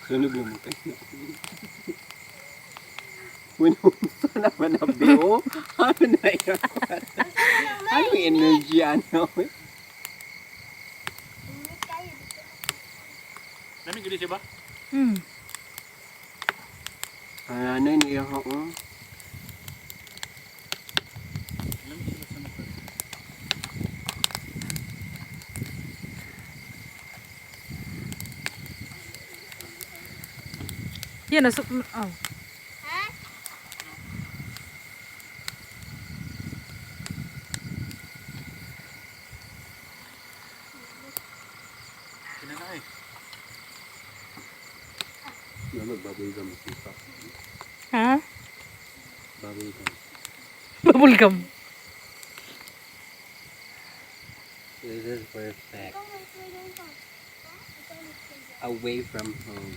Sunog na mo kayo. Unsa naman na bio? Ano na yun? Anong energy ano? Init kayo dito. Lami gid siya ba? Hmm. Ano yun yung ako? Lami siya sa mga. Yan, nasa. Oh. Ha? Kinanay. Magbubble gum sipa. Ha? Bubble gum. Bubblegum. This is perfect. Ikaw may playground pa. Ikaw may playground. Away from home.